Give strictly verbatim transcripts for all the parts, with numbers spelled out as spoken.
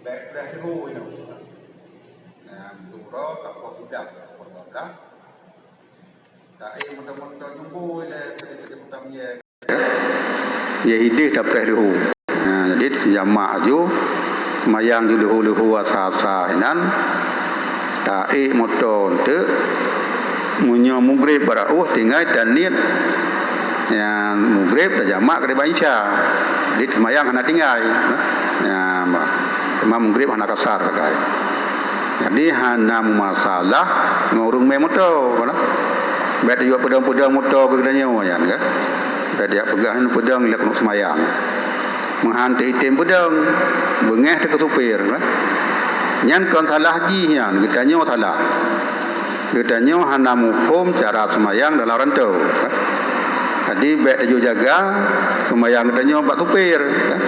Bèk preh leuhô nyoe. Nah, surah tapoh sudah, tapoh sudah. Taék moto-moto nyumbui lé keudéh-keudéh putam yé. Yé hidéh tapreh leuhô. Nah, jadi jamak aju, seumayang ju leuhô-leuhô asa-asa inan. Taék moto eunteuk, meunyoe mugreb barôh tinggai taniet, nyan mugreb tajamak keudéh bak isya. Jadi seumayang hana tinggai. Nyan, bah. Teuma mugreb hana kasar sagai. Jadi hana meumasalah ngon ureuëng mé moto, kan? Bèk tajak peudong-peudong moto keu geutanyoe nyan, kan? Bèk tajak peugah nyan peudong lé keuneuk seumayang. Meuhan teuitem peudong, beungéh teuh keu supir, kan? Nyan kon salah jih nyan, geutanyoe salah. Geutanyoe hana muphom cara seumayang dalam rantô, kan? Jadi bèk tajak jaga seumayang geutanyoe bak supir, kan?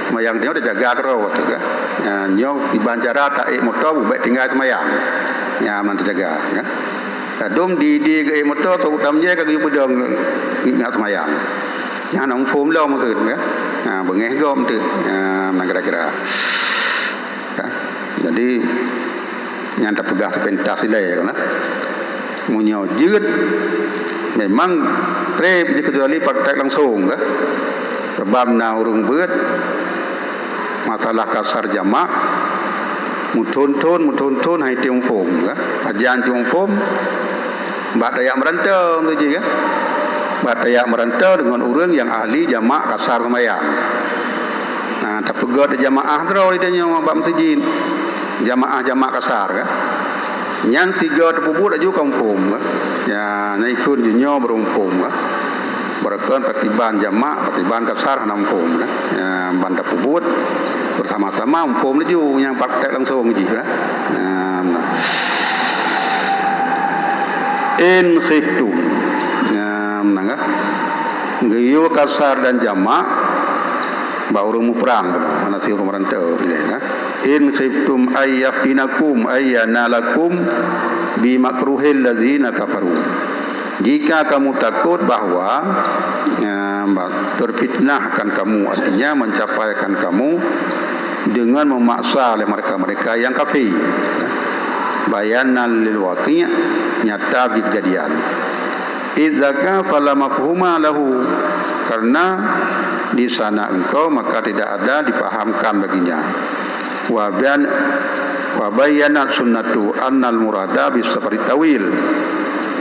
Seumayang geutanyoe tajaga keudroe, kan? Nyan, nyoe kiban cara taék moto bèk tinggai seumayang. Nyan meunan tajaga, kan? Ladôm di, di geuék moto, sôk utam jih ka geuyue peudong ingat seumayang. Nyan hana muphom lom kheun, kan? Ha, beungéh gob teuk. Ha, meunan kira-kira. Kan? Jadi, nyan tapeugah seupintas ilée, kan? Meunyoe jeuet, memang trép jih keucuali praktek langsung, kan? Sabab na ureuëng beuet masalah kasar jamak, meuthon-thon, meuthon-thon han jitem muphom, kan? Pajan jitem muphom, bak tajak meurantô tu jih, kan? Bak tajak meurantô deungon ureuëng nyang ahli jamak kasar seumayang. Nah, tapeugét jamaah droe tanyoe bak meuseujid. Jamaah jamak kasar, kan? Nyan sigoe tapeubuet laju ka muphom, kan? Ya, na ikheun ju nyoe barô muphom, kan? Barô kheun pakriban jamak, pakriban kasar hana muphom, kan? Ya, ban tapeubuet bersama-sama muphom laju nyang praktek langsung jih, kan? Ya, nah. In khiftum. Ya, meunan, kan? Geuyue kasar dan jamak bak ureuëng muprang, hana si ureuëng meurantô ilée, kan? In khiftum ay yaftinakum ay yanalakum bi makruhil ladzina kafaru. Jika kamu takut bahwa, ya, terfitnahkan kamu, artinya mencapai akan kamu dengan memaksa oleh mereka-mereka yang kafir. Bayanan lil waqi', nyata bagi kejadian. Idzaka fala mafhuma lahu, karena di sana engkau maka tidak ada dipahamkan baginya. Wa bayan-, wa bayyanat sunnatu annal murada bis safari tawil.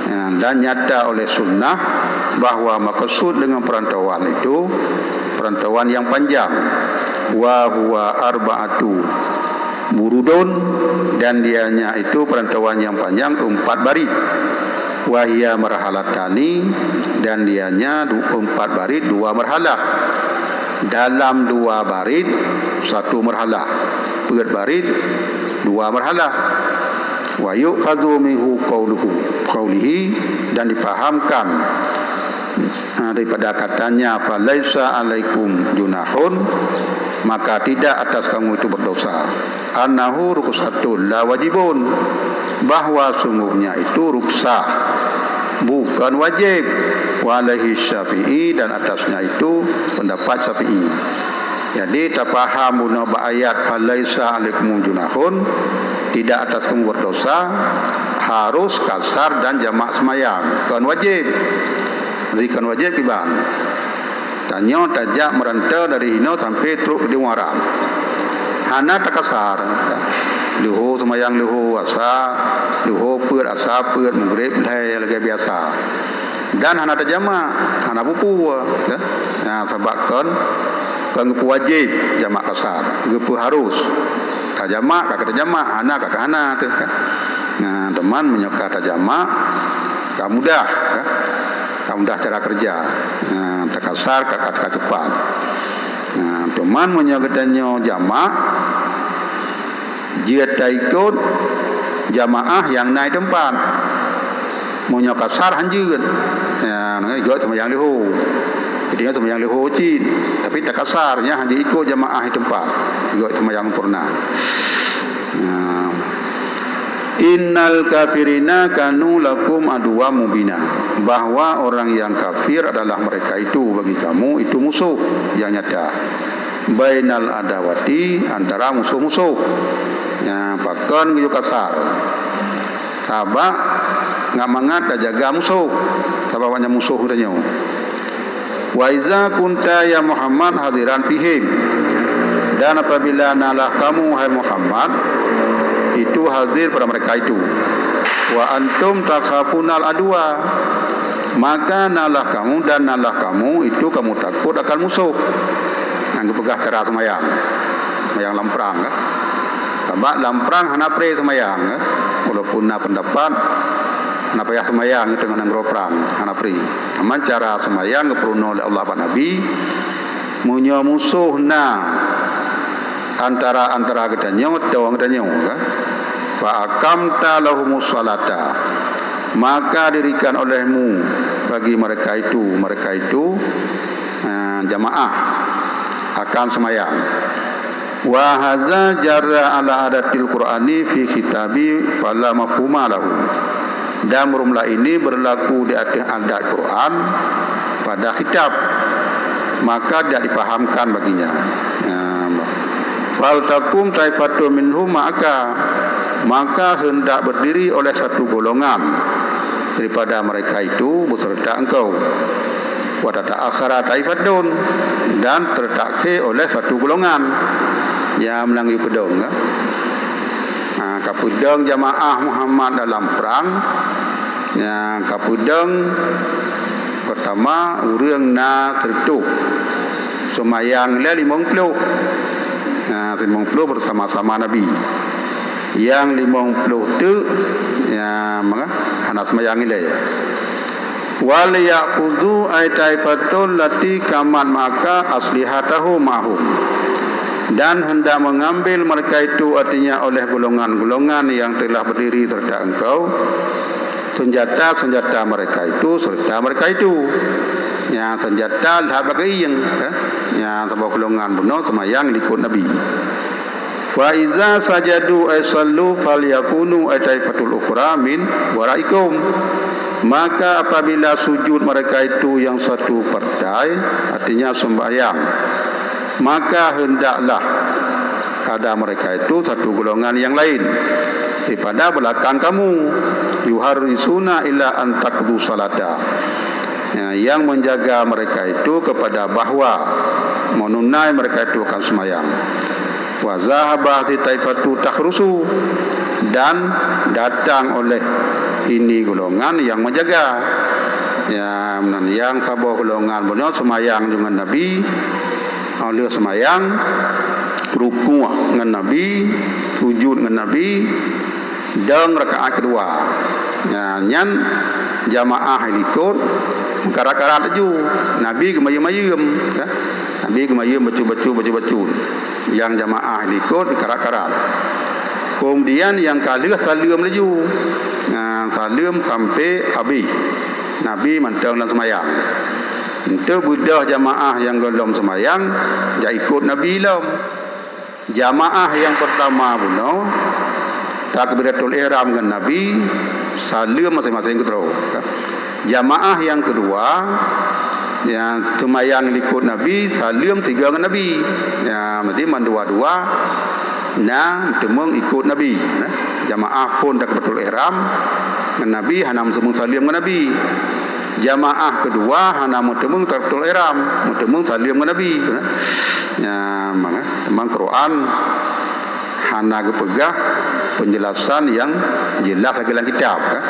Ya, dan nyata oleh sunnah bahwa maksud dengan perantauan itu perantauan yang panjang. Wa huwa arba'atu burudun, dan dianya itu perantauan yang panjang empat barit. Wa hiya marhalatani, dan dianya du-, empat barit dua marhalah. Dalam dua barit satu marhalah. Peuet barit dua marhalah. Wa yu'khadhu minhu qauluhu, qaulihi, dan dipahamkan, ha, daripada katanya, "Falaisa alaikum junahun," maka tidak atas kamu itu berdosa. "Annahu rukhsatun la wajibun," bahwa sungguhnya itu rukhsah, bukan wajib. "Wa alaihi Syafi'i," dan atasnya itu pendapat Syafi'i. Jadi, tapaham bunoe bak ayat, "Falaisa alaikum junahun," tidak atas kamu berdosa, harus kasar dan jamak seumayang, kon wajéb. Jadi, kon wajéb kiban. Tanyoe tajak meurantô dari hinoe sampoe trok keu di Muharram. Hana takasar, leuhô seumayang leuhô, asa leuhô peuet, asa peuet, meugréb lhée lagée biasa. Dan hana tajamak, hana peue-peue, ya. Nah, sabab kon, kon geupeuwajéb jamak kasar, geupeuharus. Tajamak ka tajamak, hana ka hana teuh, kan. Nah, teuma meunyoe ka tajamak, ka mudah, kan. Ka mudah cara keureuja. Nah, takasar ka, ka, ka ceupat. Nah, teuma meunyoe geutanyoe jamak, jeuet taikot jamaah nyang na i teumpat. Meunyoe kasar han jeuet, ya, nyoe jeuet seumayang leuhô. Jadi, nyoe seumayang leuhô cit, tapi takasar, nyan han jiikot jamaah i teumpat. Jeuet seumayang sempurna. Ya. "Innal kafirina kanu lakum aduwwam mubina," bahwa orang yang kafir adalah mereka itu bagi kamu itu musuh yang nyata. Bainal adawati, antara musoh-musoh. Nyan pakon geuyue kasar. Sabab ngat mangat tajaga musoh, sabab awaknyan musoh geutanyoe. Wa iza kunta ya Muhammad hadiran fihim, dan apabila nalah kamu, hai Muhammad, itu hadir pada mereka itu. Wa antum takhafunal adwa, maka nalah kamu, dan nalah kamu itu kamu takut akan musoh. Nyang geupeugah cara seumayang, seumayang lam prang, kan? Sabab lam prang hana pré seumayang, kan? Walaupun na pendapat hana payah seumayang teungoh nanggroe prang, hana pré. Teuma cara seumayang geupeurunoe lé Allah bak Nabi, meunyoe musoh na antara-antara geutanyoe, tong geutanyoe, kan? Fa aqamta lahumus salata, maka dirikan olehmu bagi mereka itu, mereka itu, eh, jamaah akan seumayang. Wa hadza jarra ala adatil Qur'ani fi khitabi fala mafhuma lahu. Dan meurumlah ini berlaku di atas adat Quran pada khitab, maka tidak dipahamkan baginya. Ya, fal takum taifatun minhum ma'aka, maka hendak berdiri oleh satu golongan daripada mereka itu beserta engkau. Wa tata'akhkhara taifatun, dan tertakhir oleh satu golongan. Ya, meunang yue peudong, ya. Ha, ka peudong jamaah Muhammad dalam prang, nyang ka peudong peurtama ureuëng na sireutoh, seumayang lé limong ploh. Ha, limong ploh bersama-sama Nabi. Nyang limong ploh teuk, ya, maka hana seumayang ilée. Wal ya'khudhu ay taifatul lati qamat ma'aka aslihatahum ma'ahum. Dan hendak mengambil mereka itu, artinya oleh golongan-golongan yang telah berdiri serta engkau, senjata-senjata mereka itu serta mereka itu. Nyang senjata lheueh bak geuieng, ya. Nyang saboh golongan bunoe seumayang likot Nabi. Fa iza sajadu ay sallu falyakunu ay taifatul ukhra min waraikum. Maka apabila sujud mereka itu yang satu partai, artinya sembahyang, maka hendaklah ada mereka itu satu golongan yang lain daripada belakang kamu, yuharrisuna ila an taqdu salata, ya, yang menjaga mereka itu kepada bahwa menunai mereka itu akan semayang. Wa zahaba si taifatu takhrusu, dan datang oleh ini golongan yang menjaga. Ya, meunan nyang saboh golongan bunoe seumayang deungon Nabi, óh lheueh seumayang, rukuk ngon Nabi, sujud ngon Nabi, dong rakaat keudua. Nah, nyan jamaah likot meukarat-karat laju. Nabi geumayeuem-mayeuem, ya. Nabi geumayeuem bacut-bacut, bacut-bacut. Nyang jamaah likot karat-karat. Kemudian nyang ka lheueh saleuem laju. Nah, saleuem sampoe habéh. Nabi mantong lam seumayang. Enteuk beudôh jamaah nyang gohlom seumayang, jak ikot Nabi lom. Jamaah nyang peurtama bunoe, takbiratul ihram ngon Nabi, saleuem maséng-maséng keudroe. Jamaah nyang keudua, nyang seumayang likot Nabi, saleuem sigoe ngon Nabi. Ya, jadi mandua-dua na teumeung ikot Nabi. Jamaah phon takbiratul ihram ngon Nabi, hana meuteumeung saleuem ngon Nabi. Jamaah keudua hana meuteumeung takbiratul ihram, meuteumeung saleuem ngon Nabi. Ya, maka, memang Quran hana geupeugah penjelasan nyang jelas lagée lam kitab, kan?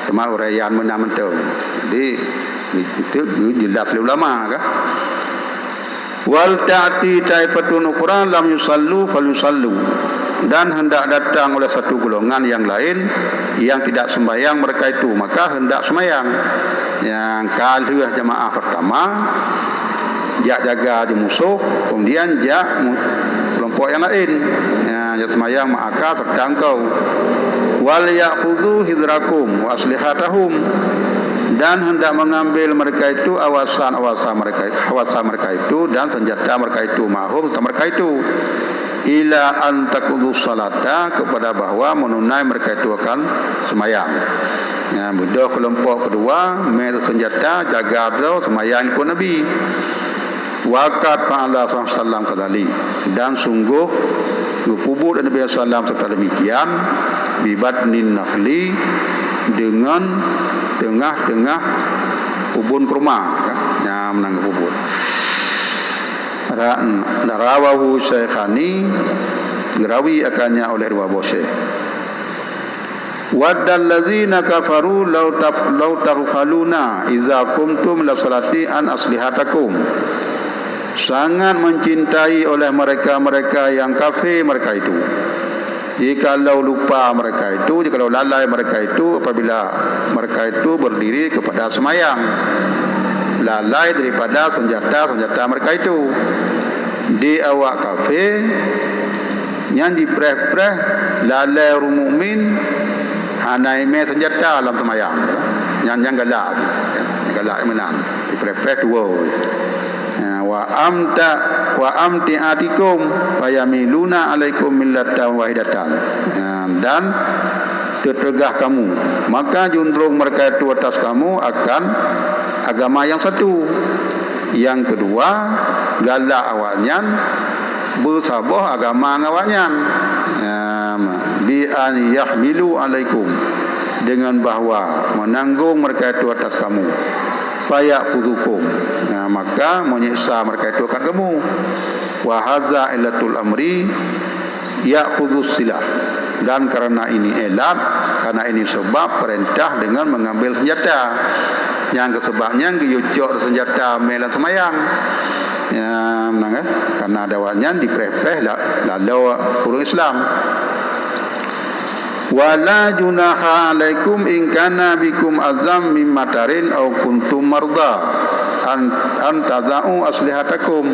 Teuma uraian meunan mantong. Jadi, itu jelas lé ulama, kan? Wal ta'ti taifatun ukhra lam yusallu falyusallu. Dan hendak datang oleh satu golongan yang lain yang tidak sembahyang mereka itu, maka hendak sembahyang. Nyang ka lheueh jamaah pertama, jak jaga di musoh, kemudian jak mu-, kelompok yang lain. Ya, jak sembahyang ma'aka serta engkau. Wal ya'khudhu hidrakum wa aslihatahum. Dan hendak mengambil mereka itu awasan-awasan mereka, awasan mereka itu dan senjata mereka itu, ma'ahum, serta mereka itu. Ila an taqdu salata, kepada bahwa menunai mereka itu akan semayang. Ya, beudôh kelompok keudua, mé senjata, jaga droe, semayang ikot Nabi. Wa qad fa'ala sallallahu alaihi wasallam kadzalik, dan sungguh geupeubuet Nabi sallallahu alaihi wasallam seperti demikian, bi batnin nakhli, dengan tengah-tengah kebun kurma, ya, nyang meunan geupeubuet. Ra-, rawahu syaikhani, geurawi akannya oleh dua boh syekh. Waddal ladzina kafaru law taf-, law taghfaluna idza qumtum ila sholati an aslihatakum. Sangat mencintai oleh mereka-mereka yang kafir mereka itu. Jikalau lupa mereka itu, jikalau lalai mereka itu, apabila mereka itu berdiri kepada semayang, lalai daripada senjata-senjata mereka itu. Di awak kafir, nyan jipreh-preh lalai ureuëng mukmin hana imé senjata lam seumayang. Nyan, nyan galak, nyan galak meunan. Jipreh-preh tuwoe. Ya, wa amta, wa amtiatikum fayamiluna alaikum millatan wahidatan. Ya, dan teuteugah kamu, maka jundrong mereka itu atas kamu akan agama yang satu. Yang kedua, galak awaknyan beusaboh agama ngon awaknyan. Em, bi an yahmilu alaikum, dengan bahwa menanggung mereka itu atas kamu. Fayakhuzukum, nah, maka menyiksa mereka itu akan kamu. Wa hadza illatul amri, ya'khudzus silah. Dan karena ini ilat, karena ini sebab perintah dengan mengambil senjata. Nyang keusabab nyan geuyue cok senjata mé lam seumayang. Ya, meunan kan? Karena awaknyan jipreh-preh la-, laloe ureuëng Islam. Wa la junaha alaikum in kana bikum azam mim matarin aw kuntum marda an, an tada'u aslihatakum.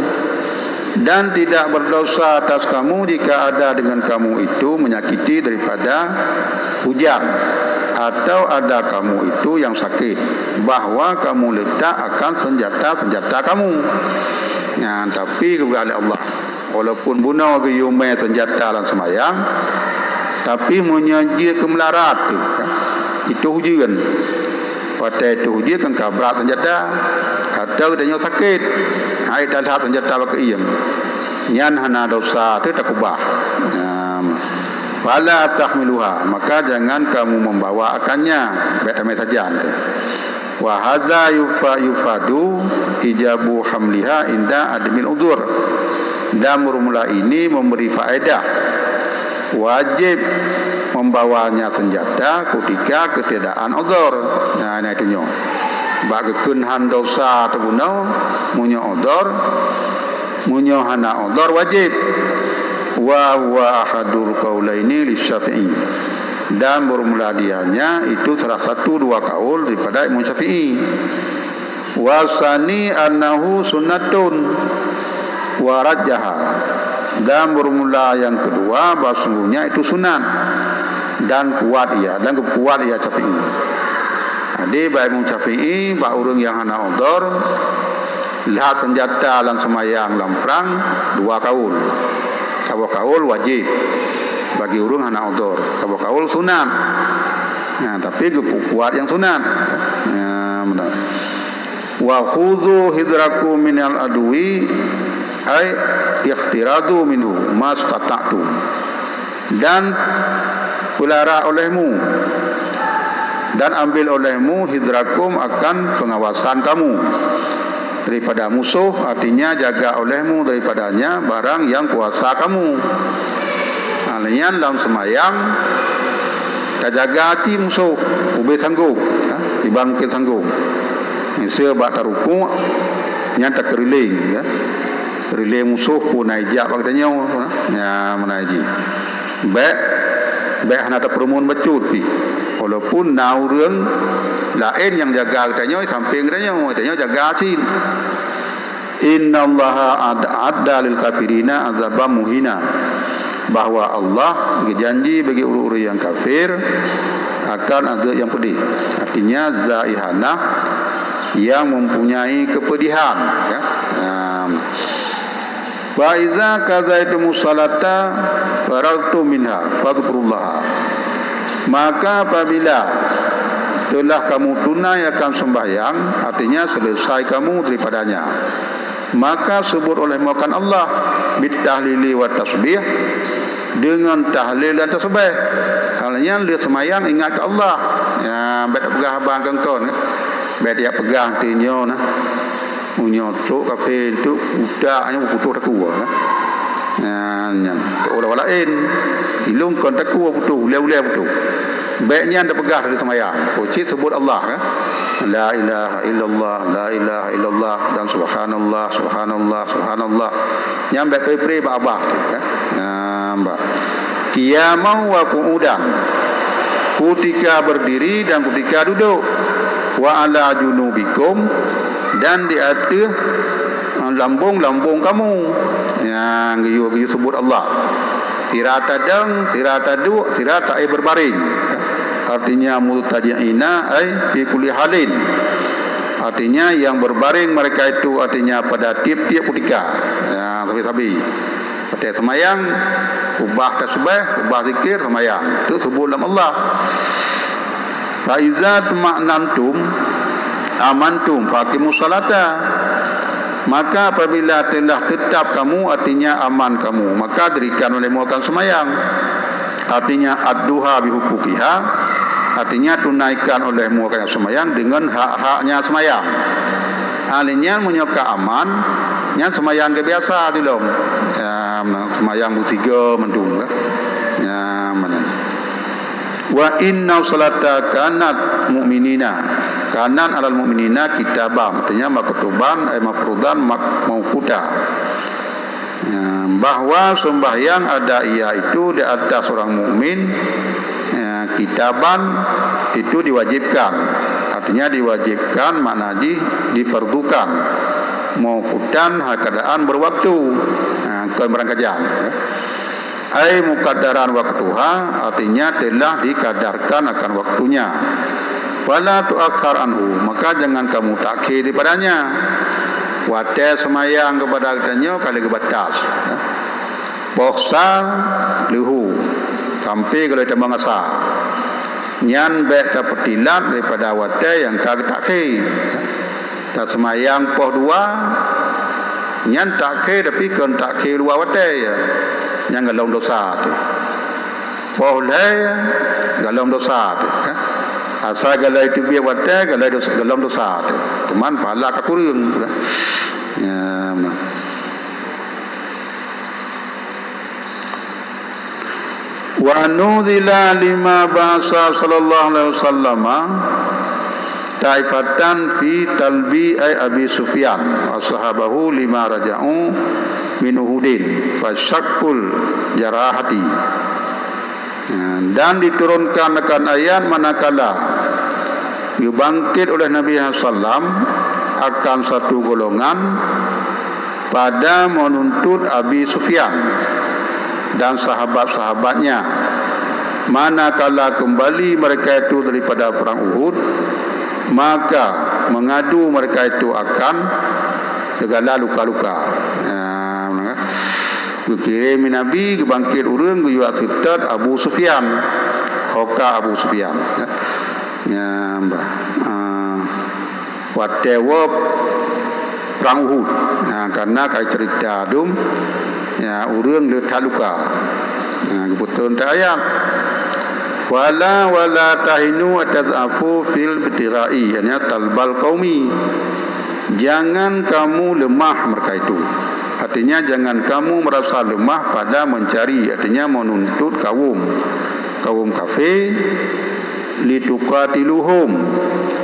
Dan tidak berdosa atas kamu jika ada dengan kamu itu menyakiti daripada hujan, atau ada kamu itu yang sakit, bahwa kamu letak akan senjata-senjata kamu. Nyan, tapi geupeugah lé Allah, walaupun bunoe geuyue mé senjata lam seumayang, tapi meunyoe jeuet keu meularat teuh, itu ujeuen. Watée teuh jih kan ka brat senjata, atau geutanyoe sakét, hai that-that senjata bak keuieng, nyan hana dosa teuh takubah. Nah, fala tahmiluha, maka jangan kamu membawa akannya, bék tamé sajan teuh. Wa hadza yufa-, yufadu ijabu hamliha inda adamil udzur. Dan formula ini memberi faedah wajib membawanya senjata ketika ketiadaan uzur. Nah, nah itu nyoe. Bak geukheun han dosa teuh bunoe, meunyoe uzur, meunyoe hana uzur wajib. Wa huwa ahadul qaulaini li Syafi'i. Dan formula dianya itu salah satu dua kaul daripada Imam Syafi'i. Wasani annahu sunnatun wa rajjaha. Dan formula yang kedua, bahwasanya itu sunat dan kuat ia, dan kuat ia Syafi'i. Jadi, bak Imam Syafi'i, bak ureuëng nyang hana udhur, lihat senjata lam semayang lam perang, dua kaul. Saboh kaul wajib bagi ureuëng hana udhur, saboh kaul sunat. Nah, tapi geukuat nyang sunat. Nah, benar. Wa khudzu hidrakum minal adwi, ai ikhtiradu minhu mastata'tum. Dan peulara olehmu, dan ambil olehmu hidrakum akan pengawasan kamu daripada musuh, artinya jaga olehmu daripadanya barang yang kuasa kamu. Ha, nyan lam semayang, tajaga cit musoh, ubé sanggôb, ha, iban mungken sanggôb. Miseue bak tarukuk, nyan takeuriléng, ya. Keuriléng musoh pun na ijak bak geutanyoe, ha. Nyan meunan jih. Bék, bék hana tapeureumeun bacut pih. Walaupun na ureuëng laén nyang jaga geutanyoe, sampéng geutanyoe, geutanyoe jaga cit. Innallaha ad-, a'adda lil kafirina azaban muhina, bahwa Allah geujanji bagi ureuëng-ureuëng nyang kafir akan azab nyang peudeh. Artinya, za ihanah yang mempunyai kepedihan, ya. Nah, fa iza qadaitumus shalata faragtum minha fadzkurullaha. Maka apabila telah kamu tunaikan sembahyang, artinya selesai kamu daripadanya, Maka sebut oleh muakan Allah bitahlili wa tasbih, dengan tahlil dan tasbih. Hal nyan lheueh seumayang ingat keu Allah. Ya, bèk tapeugah haba keu kon, bèk tapeugah tinyo na. Meunyoe trok kafé tu utak nyan putôh takue, kan? Nyan, nyan. Teuolah laén. Ilôn kon takue putôh, ulèe-ulèe putôh. Bèk nyan tapeugah dari seumayang. Kocit sebut Allah, kan? La ilaha illallah, la ilaha illallah, dan subhanallah, subhanallah, subhanallah. Nyan bèk pré-pré bak abah, kan? Nyan, bah. Qiyaman wa qu'udan. Kutika berdiri dan kutika duduk. Wa ala junubikum, dan di ateueh, eh, lambong-lambong kamu. Nyang geuyue, geuyue sebut Allah. Sira tadong, sira taduek, sira taéh berbaring. Artinya, multaji'ina, ai fi kulli halin. Artinya, yang berbaring mereka itu, artinya, pada tiep-tiep kutika. Ya, sabe-sabe. Watèe seumayang, ubah tasbih, ubah zikir, seumayang. Tu sebut lam Allah. Fa iza tuma'nantum, amantum, faqimus salata. Maka apabila telah tetap kamu, artinya aman kamu, maka dirikan olehmu akan seumayang. Artinya, adduha bihuquqiha, artinya, tunaikan olehmu akan seumayang dengan hak-haknya seumayang. Hal nyan meunyoe ka aman, nyan seumayang keu biasa dilom. Ya, seumayang beusigoe mandum, kan? Ya, mana? Wa inna salata kanat mu'minina, kanat alal mu'minina kitaban, artinya maktuban, ay mafrudan, mak-, mauquta. Ya, bahwa sembahyang ada ia itu di atas orang mukmin, ya, kitaban, itu diwajibkan. Artinya diwajibkan, makna jih difardukan. Mauqutan, hal keadaan berwaktu. Ya, kon barang kajam, ya. Ai muqaddaran waktuha, artinya telah dikadarkan akan waktunya. Fala tu'akhkhar anhu, maka jangan kamu takhir daripadanya. Watèe seumayang keupada geutanyoe ka lheueh geubatas, ya. Poh sa leuhô, sampoe gohlom tamong asa. Nyan bèk tapeutilap daripada watèe nyang ka geutakhé. Taseumayang poh dua, nyan takhé, tapi kon takhé luwa watèe, ya. Nyan gohlom dosa teuh. Poh lhèe, gohlom dosa teuh, ya. Asai gohlom teubiet watèe, gohlom dosa, gohlom dosa teuh. Cuman pahala ka kureueng, ya. Ya, nah. Wa nuzila lima ba'sa sallallahu alaihi wasallama taifatan fi talbi ay Abi Sufyan wa sahabahu lima raja'u min Uhudin fa syaqqul jarahati. Dan diturunkan akan ayat manakala geubangkit oleh Nabi sallam akan satu golongan pada menuntut Abi Sufyan dan sahabat-sahabatnya. Manakala kembali mereka itu daripada perang Uhud, maka mengadu mereka itu akan segala luka-luka. Ya, geukirém Nabi, geubangkét ureuëng geuyue seutôt Abu Sufyan, hoka Abu Sufyan. Ya, bah. Ah, watée woe prang Uhud. Nah, karena kai cerita dum, ya, ureuëng le that luka. Nah, geupeutron teuh ayat. Wala, wala tahinu wa tad'afu fil ibtigha'i, artinya talbal qaumi. Jangan kamu lemah mereka itu. Artinya, jangan kamu merasa lemah pada mencari, artinya menuntut kaum, kaum kafir, lituqatiluhum,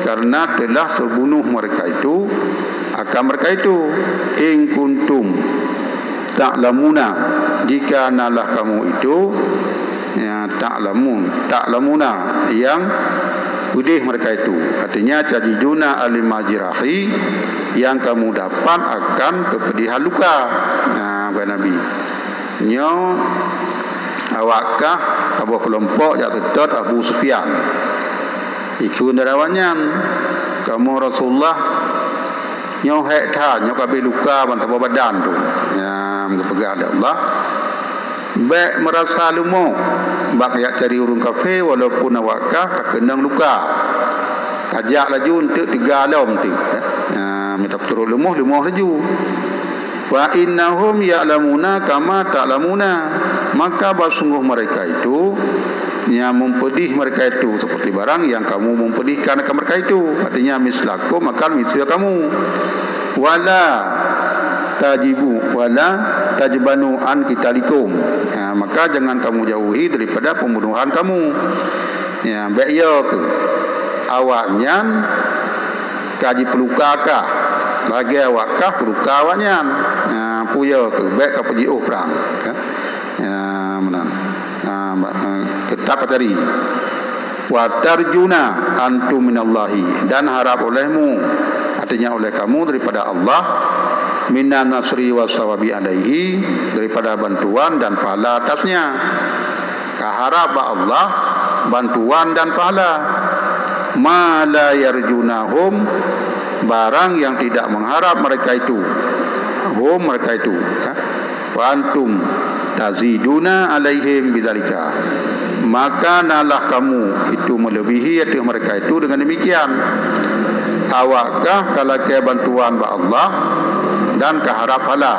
karena telah terbunuh mereka itu, akan mereka itu, in kuntum ta'lamuna, jika nalah kamu itu, ya, ta'lamun, ta'lamuna, yang peudeh mereka itu. Artinya, tajiduna alima jirahi, yang kamu dapat akan keupeudihan luka. Nah, kheun Nabi. Nyoe awak kah saboh keulompok jak seutôt Abu Sufyan. Ikheun dari awak nyan, kamoe Rasulullah nyoe hék that, nyoe ka abéh luka ban saboh badan tu. Nyang geupeugah lé Allah, bék meurasa leumoh bak jak cari ureuëng kafé, walaupun awak kah ka keunong luka. Ka jak laju eunteuk teuga lom teuk. Nah, mita peuturot leumoh, leumoh laju. Fa innahum ya'lamuna kama ta'lamuna, maka bahsungguh mereka itu, yang mempeudih mereka itu seperti barang yang kamu mempeudihkan akan mereka itu, artinya mislakum akan miseue kamu. Wala tajibu, wala tajbanu an qitalikum. Ya, maka jangan kamu jauhi daripada pembunuhan kamu. Ya, bék yo keuh awaknyan ka jipeuluka kah, lagée awak kah peuluka awaknyan. Ya, peue yo keuh, bék ka peujiôh prang. Ya, ya, meunan. Ya, ba-, eh, teutap ka tari. Wa tarjuna antum minallahi, dan harap olehmu, artinya oleh kamu daripada Allah, minan nasri was sawabi alaihi, daripada bantuan dan pahala atasnya. Ka harap bak Allah bantuan dan pahala. Ma la yarjunahum, barang yang tidak mengharap mereka itu, hum, mereka itu, ya. Wa antum taziduna alaihim bidzalika, maka nalah kamu itu melebihi ateueh mereka itu dengan demikian. Awak kah ka lakée bantuan bak Allah dan ka harap pahala.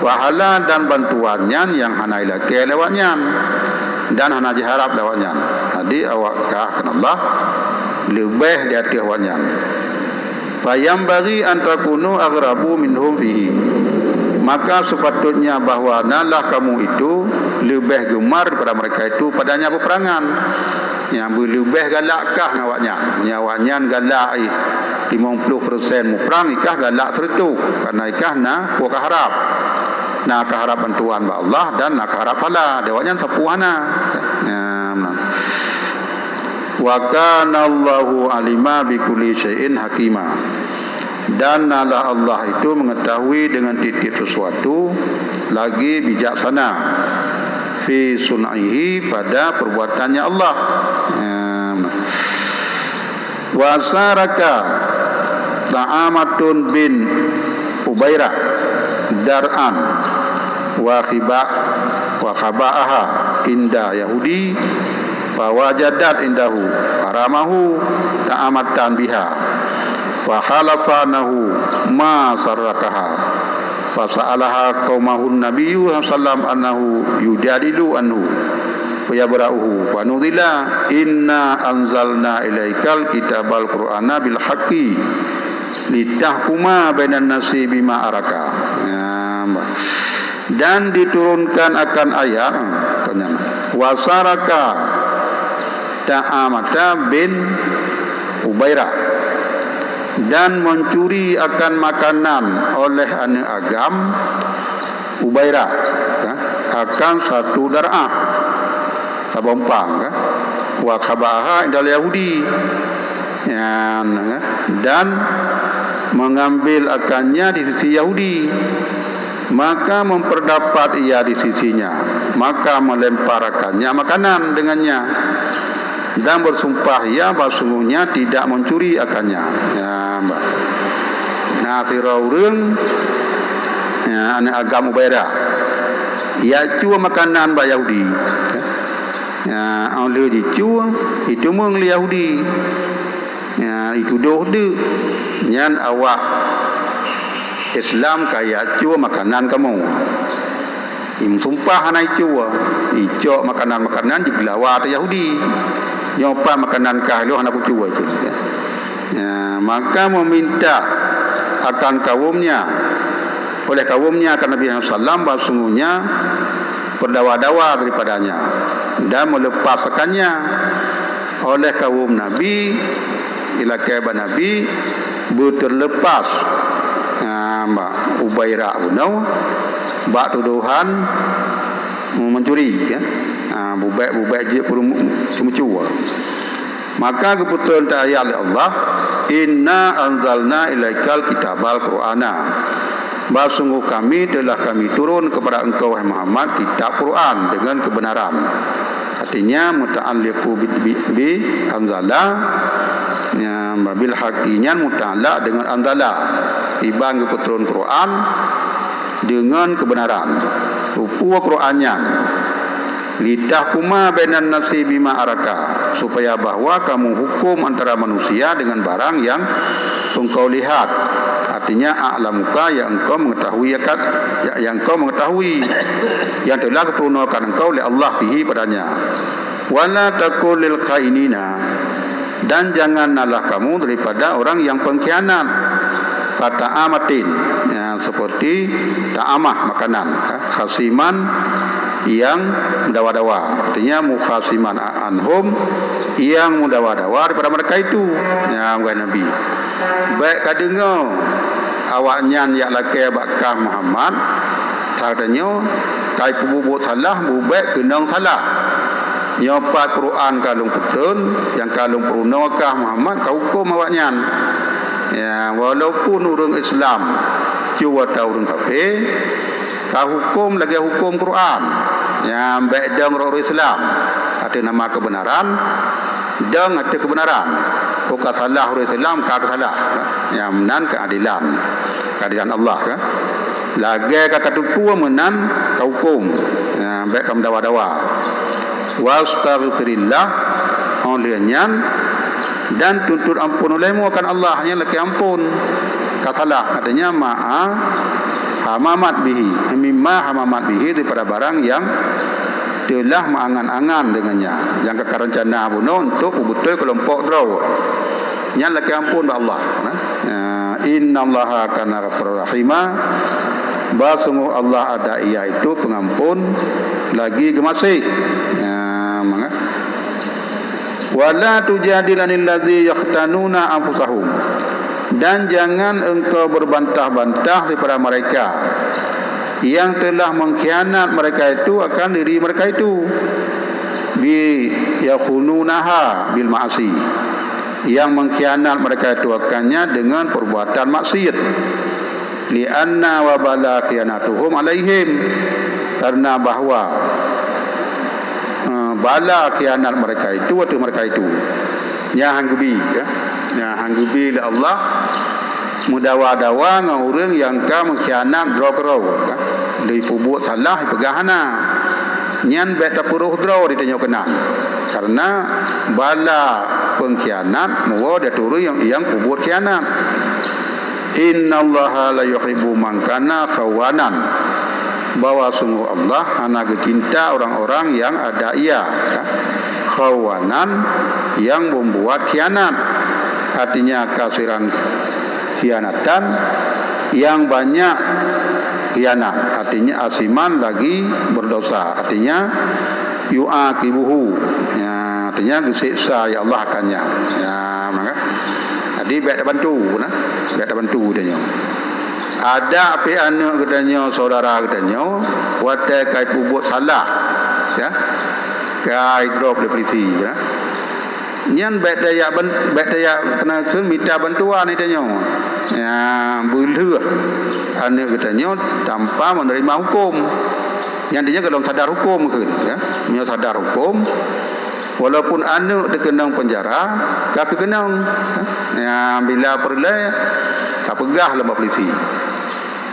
Pahala dan bantuan nyan nyang hana ilakée lé awaknyan, dan hana jiharap lé awaknyan. Jadi awak kah keu Allah leubeh di ateueh awaknyan. Fayambaghi an takunu aghrabu minhum fihi. Maka sepatutnya bahwa nalah kamu itu leubeh geumar daripada mereka itu padanya peperangan. Nyang beuleubeh galak kah ngon awaknyan. Meunyoe awaknyan galak ih limong ploh persen muprang, ikah galak seureutôh, karena ikah na peue kaharap. Na kaharap bantuan bak Allah dan na kaharap pahala. Di awaknyan sapeue hana. Nah, nah. Wa kana Allahu alima bi kulli syai'in hakima. Dan nalah Allah itu mengetahui dengan tiep-tiep sesuatu, lagi bijaksana fi sun'ihi, pada perbuatannya Allah. Em, wa saraka Ta'amatun bin Ubairah dar'an wa khiba-, wa khaba'aha inda Yahudi, fawajadat indahu, faramahu ta'amatan biha, fa halafa annahu ma sarrakaha, fa sa'alaha qaumahun nabiyyu sallam annahu yujadilu anhu, fa yabra'uhu, fa nuzila, "Inna anzalna ilaikal kitabal Qur'ana bil haqqi litahkuma bainan nasi bima araka." Ya, bah. Dan diturunkan akan ayat, hmm, tanya. Wasaraka Ta'amata bin Ubairah, dan mencuri akan makanan oleh aneuk agam Ubairah, kan, akan satu dar'ah, sabompang, kan, wa khaba'aha indal Yahudi, ya, kan, dan mengambil akannya di sisi Yahudi. Maka memperdapat ia di sisinya, maka melemparakannya makanan dengannya, dan bersumpah ia bahwa sungguhnya tidak mencuri akannya. Ya, bah. Nah, sidroe ureuëng, ya, aneuk agam Ubaidah, ya, cue makanan bak Yahudi. Ya, óh lheueh jicue, jiteumeung lé Yahudi. Ya, jitudôh deuk. Nyan awak Islam ka jicue makanan kamoe. Imeusumpah hana jicue, jicok makanan-makanan jigeulawa ateueh Yahudi. Nyoe pat makanan kah lôn hana kucue, jih. Ya, maka meminta akan kaumnya, oleh kaumnya akan Nabi sallallahu alaihi wasallam, bahwa sungguhnya berdawa-dawa daripadanya dan melepaskannya oleh kaum Nabi, ilakée bak Nabi, beuteuleupas, ha, bak Ubairah bunoe, bak tudohan mencuri, ya. Ha, bubek-bubek jeuet peureumu-, ceumeucue. Maka geupeutrön ayat lé Allah, "Inna anzalna ilaikal kitabal Qur'ana." Bah sungguh kami telah kami turun kepada engkau, wahai Muhammad, kitab Quran dengan kebenaran. Artinya, muta'alliqu bi, bi, bi anzala, ya, bil haqqi nyan muta'allaq dengan anzala. Iban geupeutrön Quran dengan kebenaran. Peue Quran nyan? "Litahkuma bainan nasi bima araka," supaya bahwa kamu hukum antara manusia dengan barang yang engkau lihat. Artinya, a'lamuka, yang engkau mengetahui akan, ya, yang engkau mengetahui, yang telah geupurunoe akan engkau oleh Allah fihi padanya. Wala taqul lil khainina, dan janganlah kamu daripada orang yang pengkhianat. Kata amatin, ya, seperti ta'amah makanan, ya, khasiman yang mendawa-dawa. Artinya, mukhasiman anhum, yang mendawa-dawa daripada mereka itu. Ya, wahai Nabi. Bèk ka deungö awaknyan jak lakèe bak kah Muhammad, kata nyoe, ka ipeubuet salah, bubèk keunong salah. Nyoe pat Quran ka lôn peutrön, nyang ka lôn peurunoe kah Muhammad, ka huköm awaknyan. Ya, walaupun ureuëng Islam, cue watèe ureuëng kafé, ka huköm lagèe huköm Quran. Ya, bèk dong rot ureuëng Islam ateueh nama keubeunaran, dong ateueh keubeunaran. Ka salah ureuëng Islam, ka salah. Nyang meunan keuadilan, keuadilan Allah, kan? Lagèe ka tateupeue meunan ka huköm. Ya, bèk ka meudawa-dawa. Wastaghfirillah, óh lheueh nyan, dan tuntut amphon ulèhmu akan Allah, nyan lakèe amphon. Ka salah, artinya ma'a hamamat bihi, mimma hamamat bihi, daripada barang yang telah meuangan-angan dengannya, nyang ka reuncana bunoe untuk peubeutôi keulompok droe. Nyan lakèe amphon bak Allah. Ya, innallaha kana ghafurur rahima. Bah sungguh Allah ada Ia itu pengampun lagi geumaséh. Ya, maka, wala tujadil anil ladzi yakhtanuna anfusahum. Dan jangan engkau berbantah-bantah daripada mereka yang telah mengkhianat mereka itu akan diri mereka itu, bi yakhununaha bil ma'asi, yang mengkhianat mereka itu akannya dengan perbuatan maksiat. Li'anna wa bala khianatuhum alaihim, karena bahwa, eh, bala khianat mereka itu ateueh mereka itu. Nyan han geubi, ya. Nyan han geubi lé Allah meudawa-dawa ngon ureuëng nyang ka meukianat droe keudroe, ya. Lé peubuet salah, peugah hana. Nyan bèk tapeuroh droe di tanyoe keunan. Karena bala pengkhianat meuwoe di ateueh ureuëng nyang, nyang peubuet khianat. Innallaha la yuhibbu man kana khawanan, bahwa sungguh Allah hana geucinta orang-orang yang ada ia, ya, khawanan, yang membuat khianat, artinya kasiran khianatan, yang banyak khianat, artinya asiman lagi berdosa, artinya yu'aqibuhu, ya, artinya geuseksa ya Allah akannya. Ya, maka, jadi bèk tabantu, nah, bèk tabantu tanyoe. Ada pih aneuk geutanyoe, saudara geutanyoe, watèe ka peubuet salah, ya, ka idrop lé polisi, ya. Nyan bèk tajak ban-, bèk tajak keuneuk kheun mita bantuan geutanyoe. Ya, beulheueh aneuk geutanyoe tanpa menerima huköm. Nyan tanyoe golom sadar huköm kheun, ya. Meunyoe sadar huköm, walaupun aneuk teukeunong peunjara, ka keukeunong. Ya, bila peureulèe, tapeugah lom bak polisi.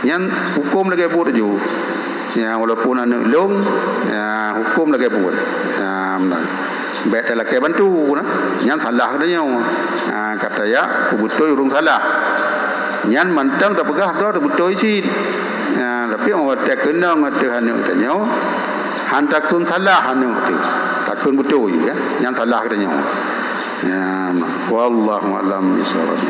Nyan huköm lagèe buet ju. Ya, walaupun aneuk lôn, ya, huköm lagèe buet. Ya, meunan. Bèk talakèe bantu, nah. Nyan salah geutanyoe. Ha, ka tajak peubeutôi ureuëng salah. Nyan mantong tapeugah droe teubeutôi cit. Ha, tapi watèe keunong ateueh aneuk geutanyoe, han takheun salah aneuk teuh. Takheun beutôi, ya. Nyan salah geutanyoe. Ya, wallahu a'lam bishawab.